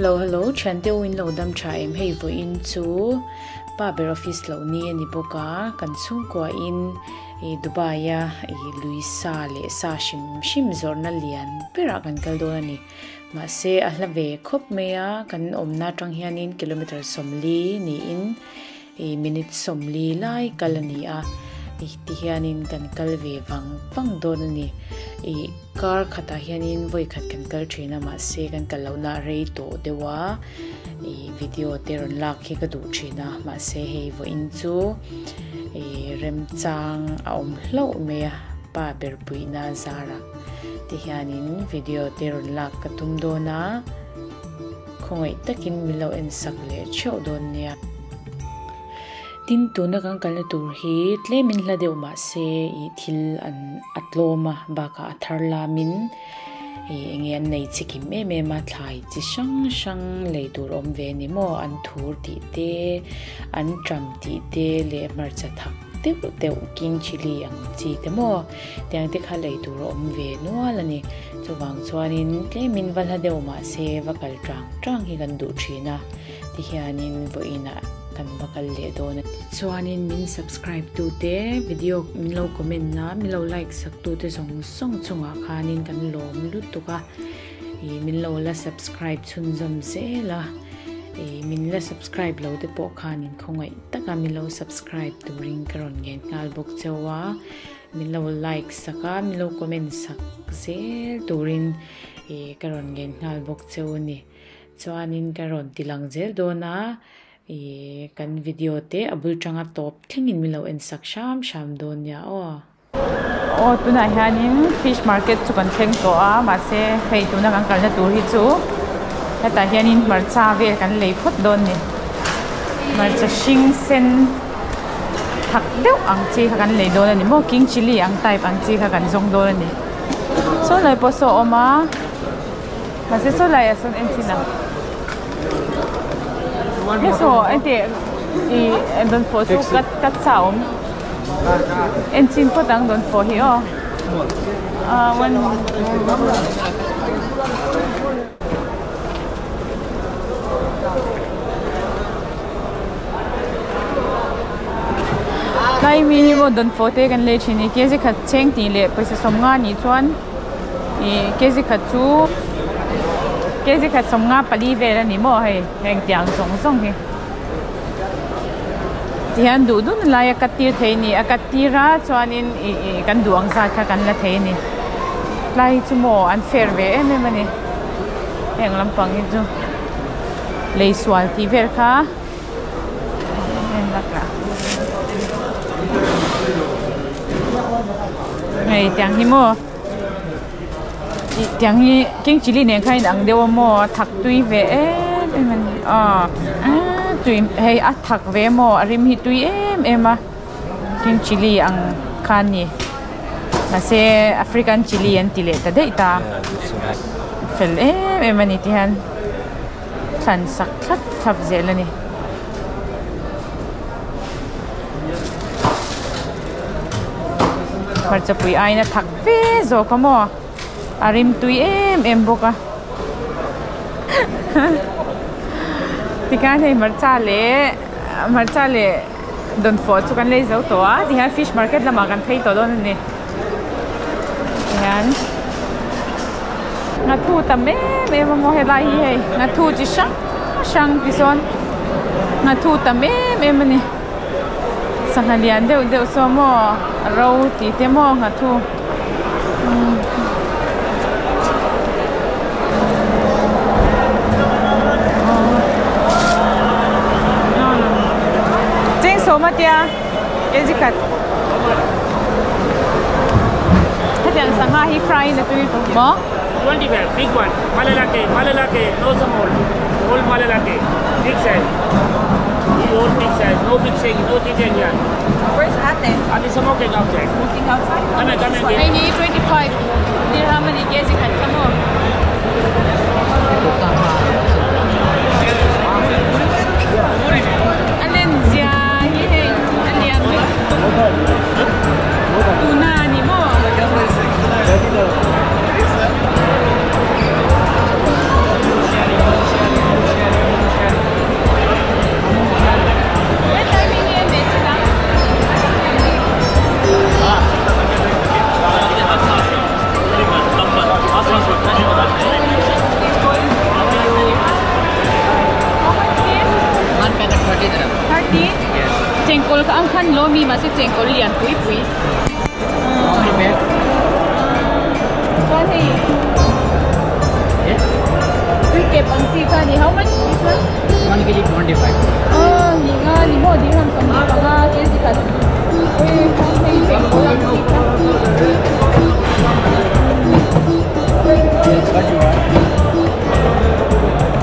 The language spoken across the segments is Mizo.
Hello hello thian te u in lo dam tha em hei vawiin chu pa ber office loh ni a ni bawk a kan chhungkua in ih Dubai a ih lui sa leh sa hrim hrim zawrhna lian berah kan kal dawn a ni mahse a hla ve khawp mai a kan awmna atang hianin kilometer sawmli niin ih minute sawmli lai kal a ni a ih tihianin kan kal ve vang vang dawn a ni ih kar khatah hianin vawi khat kan kal thin a mahse kan kal lohna a rei tawh deuh a ih video te rawn lak hi ka duh thin a mahse hei vawiin chu ih remchang a awm hlauh mai a pa ber puihna zarah tihianin video te rawn lak ka tum dawn a. Khawngaih takin min lo en sak leh theuh dawn nia. Tin, tuna kan kalna tur hi tlemin hla deuh mah se ih thil an a tlawm a, bakah a thar lamin ih enge an nei chikim em em a, thlai chi hrang hrang lei tur awm ve ni maw, an thur tih te, an ṭam tih te leh hmarcha thak deuh deuh king chilli ang chi te maw tiang te kha lei tur a awm ve nual a ni. Chuvang chuanin tlemin va hla deuh mah se va kal tang tang hi kan duh thin a, tihianin vawiinah kan va kal leh dawn a. Tichuanin min subscribe tute video min lo comment a, min lo like sak tute zawng zawng chungah khanin kan lawm lutuk a, ih min lo la subscribe chhunzawm zel a, ih min la subscribe lo te pawh khanin khawngaih taka min lo subscribe turin ka rawn ngen nghal bawk cheu a. Min lo like sak a, min lo comment sak zel turin ih ka rawn ngen nghal bawk cheu a ni. Chuanin ka rawn ti lang zel dawn a, ih kan video te a bul tanga tawp thlengin min lo en sak hram hram dawn nia aw. Aw tunah hianin fish market chu kan thleng tawh a mahse hei tuna kan kalna tur hi chu hetah hianin hmarcha vel kan lei phawt dawn a ni hmarcha hring sen. Thak deuh ang chi kha kan lei dawn a ni maw king chilli ang type ang chi kha kan zawng dawn a ni saw lai pawh saw a awm a mahse saw laiah sawn en chin ang he saw enteh ih dawnfawh chu cut cut sa a awm en chin phawt ang dawnfawh hi aw ah one. Tlai mi hi maw dawnfawh te kan lei thin a ni kg khat cheng tih leh pawisa sawmnga nih chuan ih kg khat chu kg khat sawmnga pali vel a ni maw hei heng tiang zawng zawng hi tihian duh dun lai a cut tir thei a ni a cut tir a chuanin ih ih kan duh ang zat kha kan la thei a ni tlai chu maw an fair ve em em a ni heng lampang hi chu. Lei sual tih vel kha en lak lah hei tiang hi maw ih tiang hi king chilli nen khan a inang deuh a maw a thak tui ve em em a ni aw tui hei a thak ve maw a rim hi tui em em a king chilli ang kha a ni mahse african chilli an ti leh ta daih ta fel em em a ni ti hian. Thlan sak thlap thlap zel a ni. Hmarchapui aiin a thak fe zawk a maw a rim tui em em bawk a tikhian hei hmarcha leh hmarcha leh dawnfawh chu kan lei zo tawh a tihian fish market lamah kan phei tawh dawn a ni tihian. Nghathu tam em em a maw helai hi hei nghathu chi hrang hrang ti sawn nghathu tam em em a ni sangha lian deuh deuh saw maw ro tih te maw nghathu umm. Cheng sawm a tia kg khat hetiang sangha hi fry in a tui maw. 25 big one malalake malalake no small all malalake big size he all big size no mixing no chicken here Where's Ate? Ate smoking outside Smoking outside? Come here, come here. Hei hi 25 dirham a ni kg khat kha maw. A len zia hi hei a lian lutuk tuna a ni maw. Khi chengkawl kha ang khan lo mi mahse chengkawl lian pui pui. Chuan hei tui kep ang chi kha ni how much this one? 1 kg 25. Ah ni nga ni maw dirham 25 kg khat. Oi chuan hei chengkawl ang chi kha. What you want?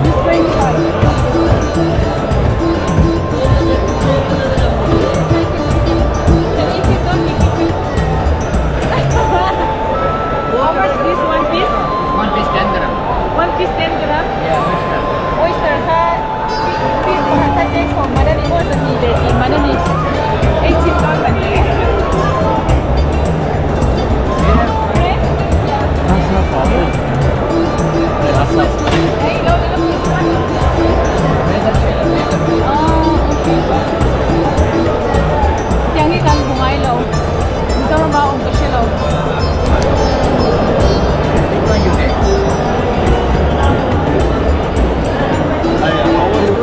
This 25. Can eat it don't eat it. How much this one piece? One piece 10 gram. One piece 10 gram? Yeah, oyster. Oyster kha piece pakhat kha cheng sawm man a ni maw zahnih leh tih man a ni. Ei chhit dawn ka ni e. Hey, lo lo this one. Ah, okay. Tiang hi kan bu ngai lo. Mizoram ah awm ka hre lo. Which one you take?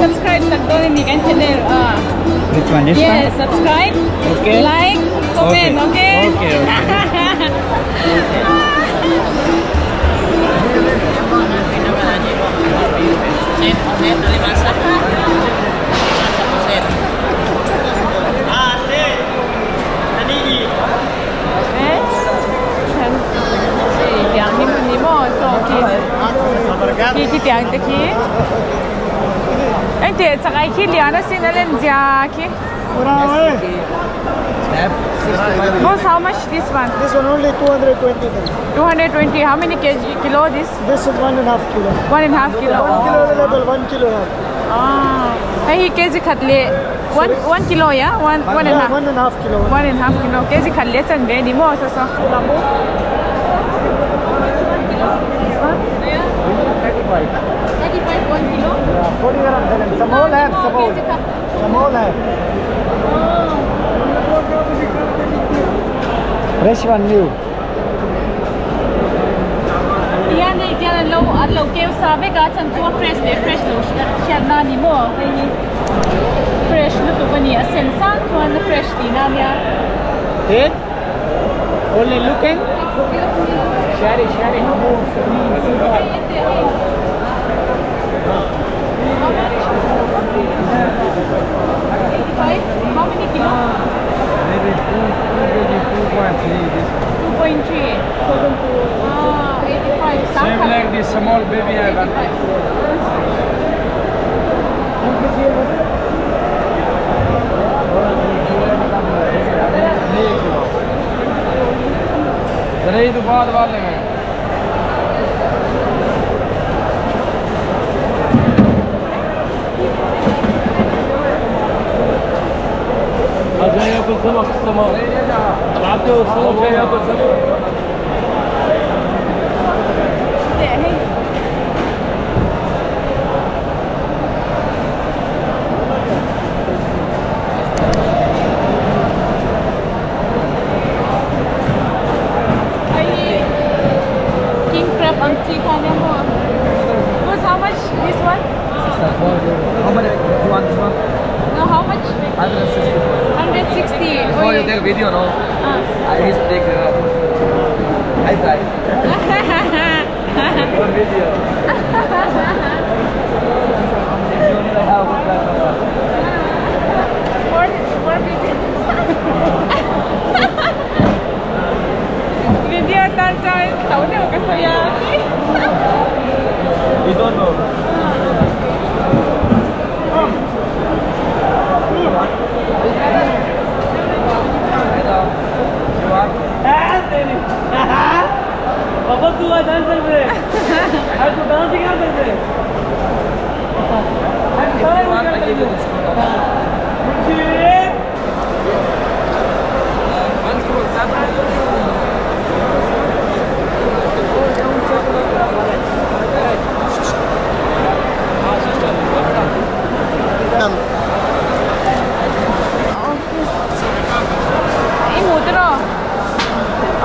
Subscribe tak dawn a ni kan channel ah. Which one? This Yes, one? subscribe. Okay. Like, comment, okay? Okay, okay. Eh? Tiang hi ni maw chaw khi khi khi tiang te khi anh te chakai khi lian a sin a len zia khi. Snap 65. Boss, how much this one? This one only 220 dirham. 220. How many kg kilo this? This is 1.5 kilo. 1.5 kilo. 1 kilo available, 1 kilo half. Ah, hey, kg khat le 1 kilo yeah? 1 1 and Yeah, half. 1.5 kilo. 1.5 kilo. Kg khat le chan ve ni mo so so. 35. 35 1 kilo. Yeah, 40 grams. Some all have, some all. Some all have. Fresh one new. Tian nei tian lo an lo keu sa ve ka chan chu fresh le fresh lo hriat na ni maw hei hi fresh lutuk a ni a sen sang chuan fresh tih na nia. Take only looking. Share share. Five? How many kilo? Maybe 2 kg 2.3 this. 2.3. Ah, 85. Same like this small baby I got. जरा ये तो बाद वाले में। جاي ياكل سمك السمك بعته السمك جاي ياكل سمك. King crab ang chi kha nia maw. Boss, how much this one? How many you want this one? No, how much? 164. 160. Before you take video, no? I just take. I try. For video. For video. Video tan chuan tho deuh ka sawi a. We don't know. बाबा तू आ dancer पे अरे तू dance क्या करते हैं?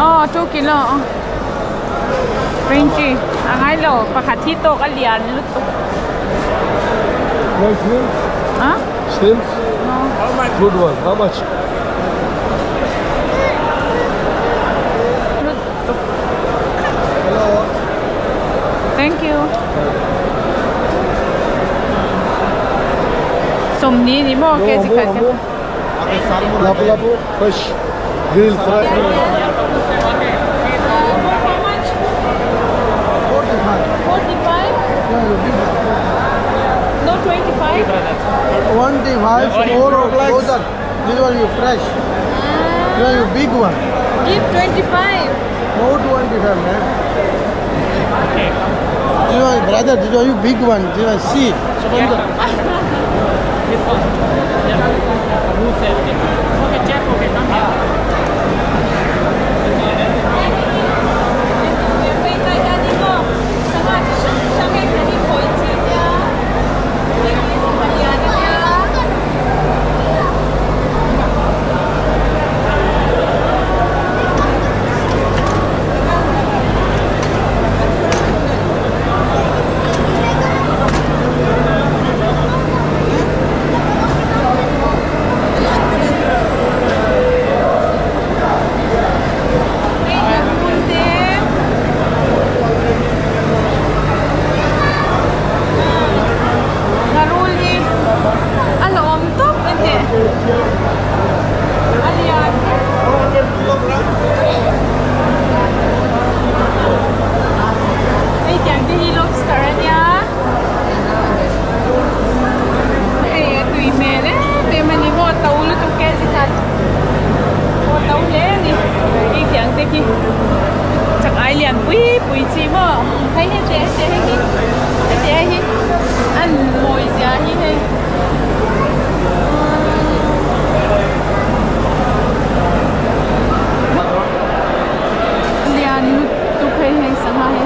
Oh, 2 kilo. 20. Ang ai lo, pakhat hi to ka lian lutuk. No shrimps? Huh? Shrimps? No. Good one. How much? Hello. Thank you. Somni ni mo ke si khat. Lapu lapu fish grill fry. How much? 45. 45? No 25? 25 more frozen. This one you fresh. This one you big one. Give 25. No 25, man. This one, brother, this one you big one. This one see. This one. Yeah. Okay, check. Okay, come here.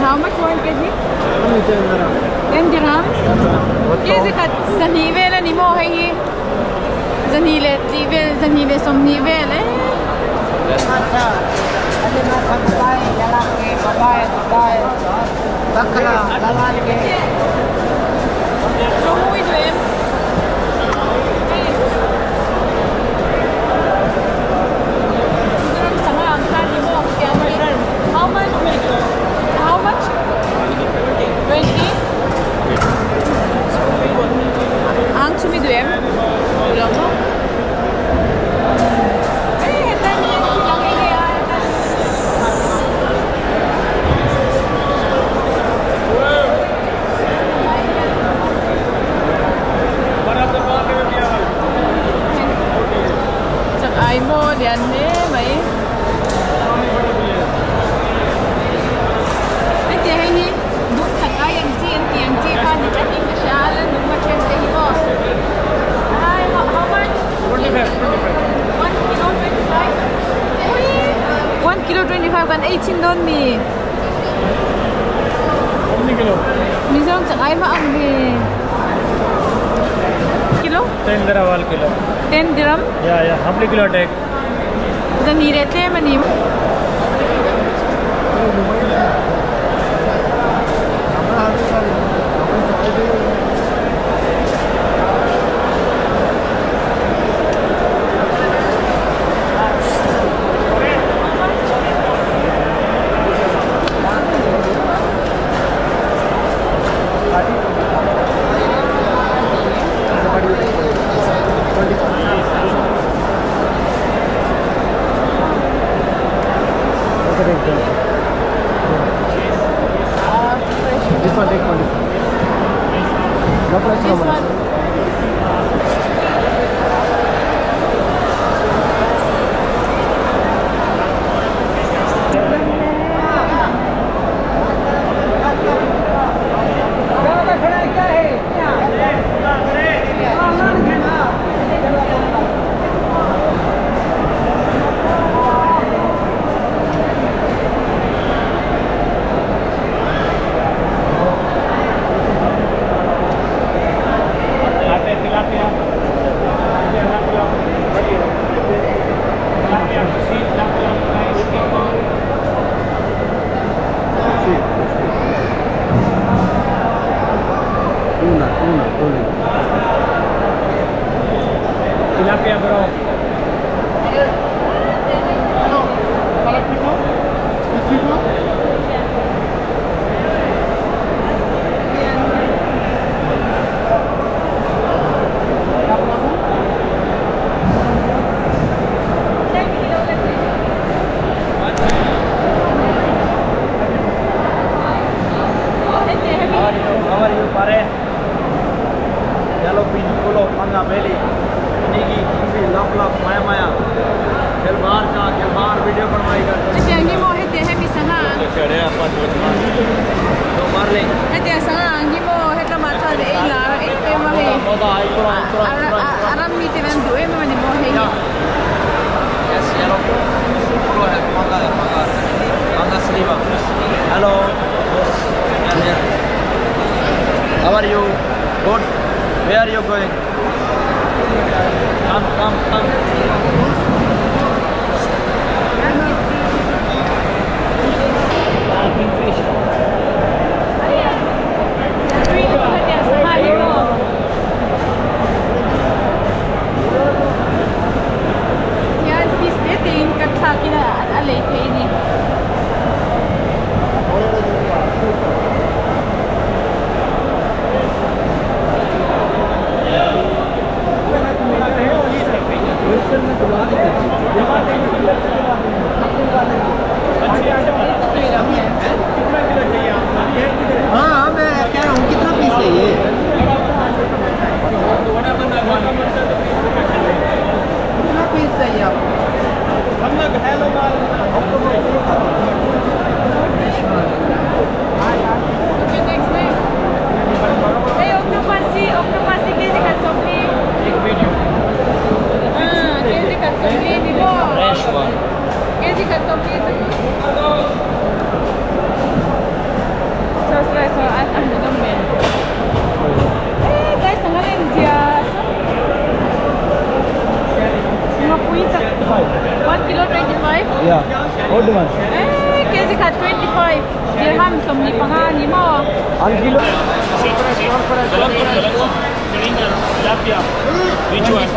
How much 1 kg? 10 dirhams. Kg khat zani vel ani mo hei hi. Zani le ti vel zani le somni vel eh. How much? How much? 20? Ang chumi duem? Ulang mo? Eh, hetani lang ini ah. Chak ai mo lian ne mai. How much? 25. 1 kilo 25. 1 kilo 25 kan 18 don mi. How many kilo? Mizong chak ai ma ang ve. Kilo? 10 dirham 1 kilo. 10 dirham? Yeah. How many kilo take? Zani rete mani. How are you, pare? Yellow pin, pulo, panga, belly, nigi, kifi, lap lap, maya maya. Khilbar ka, khilbar video बनवाई कर. Hetiang hi mo, hetiang hemi sanga. No marling. Hetiang sanga ang hi mo, hetla ma cha le ei la, ei pe ma hei. Aram mi te van du em ma ni mo hei. Yes, yellow. Pulo hai, panga hai, panga. Panga sliva. Hello, boss. Yeah. How are you? Good. Where are you going? Come, come, come. Kingfish. Yan, piece te ting kat thakina a lei thei ni. हाँ मैं कह रहा हूँ कितना piece है ये? कितना पीस चाहिए आपको? Okay, next name. Hey, octopus, octopus, kezi katsomli. एक video. Ah, kezi katsomli ni mo. Fresh one. Kezi katsomli. So, so, so, I'm the man. Eh, guys, ang alin siya. Mga puwita. 1 kilo 25? Yeah. Old one. Eh, kezi ka 25. Dirham, somni pa nga ni mo. 1 kilo. Which one?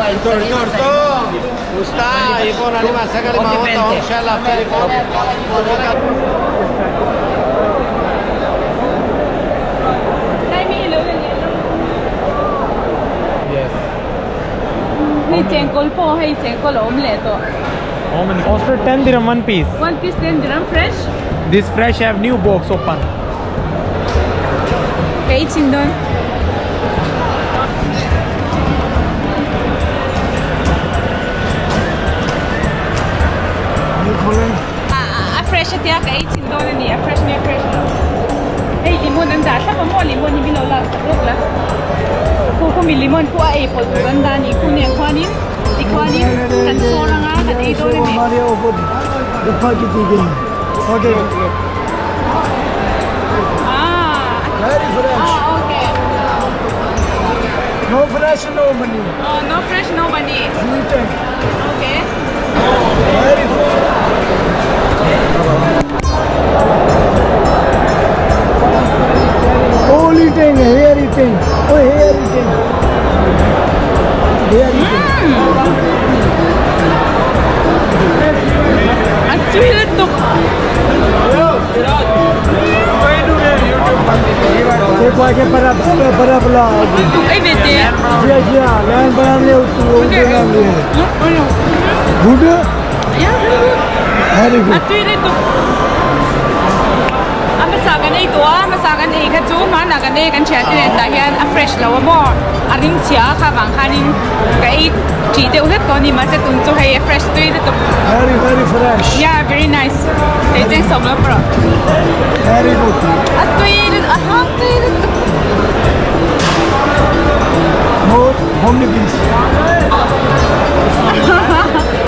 Yes. Hei chengkol po, hei chengkol om le to. How many? Also 10 dirham one piece. One piece 10 dirham fresh. This fresh have new box open. Kay chindon. A fresh atia kay chindon ni, a fresh ni, a fresh. Hey limon ang data pa mo limon ni binola sa la. Ku ku mi limon ku a apple tu an da ni ku ne khwanin ti khwanin kan so ra nga kan ei do ni. हमारे ऊपर दफा की दी गई. Okay. Ah. Very fresh. Oh, okay. No fresh, no money. Oh, no fresh, no money. Sweet. Okay. Very fresh. All eating, hair eating. Oh, hair eating. Hair eating. देखो आगे बड़ा बड़ा बड़ा जी जी हाँ लाइन बना ले good. Very good. Masagan ei kha chu ma na kan kan chat ne ta hian a fresh lo mo a ring chia kha wang khanin ka ei chi deuh hlek to ni ma che tun chu hei a fresh tui te very very fresh. Yeah, very nice. Ei cheng som lo pro. Very good. A tui a hang tui. More how many piece?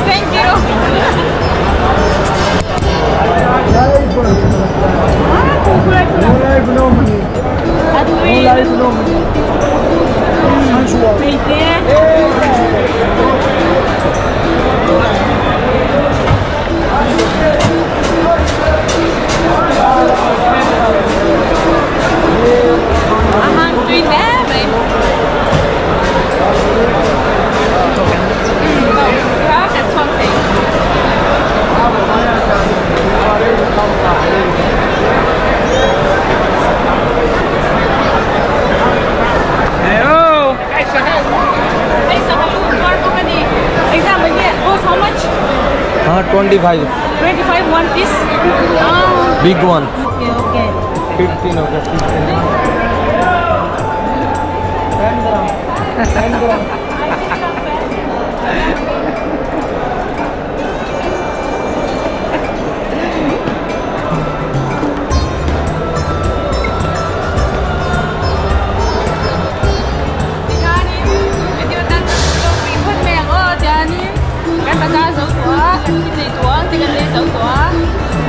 Thank you. No life, no money. No life, no money. Ahang tui nè mày. 25. 25 one piece? Ah. Big one. Okay, okay. 15 okay, 15. 10 gram. 10 gram.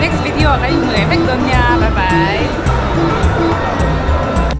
Next video kan in hmu leh vek dawn nia.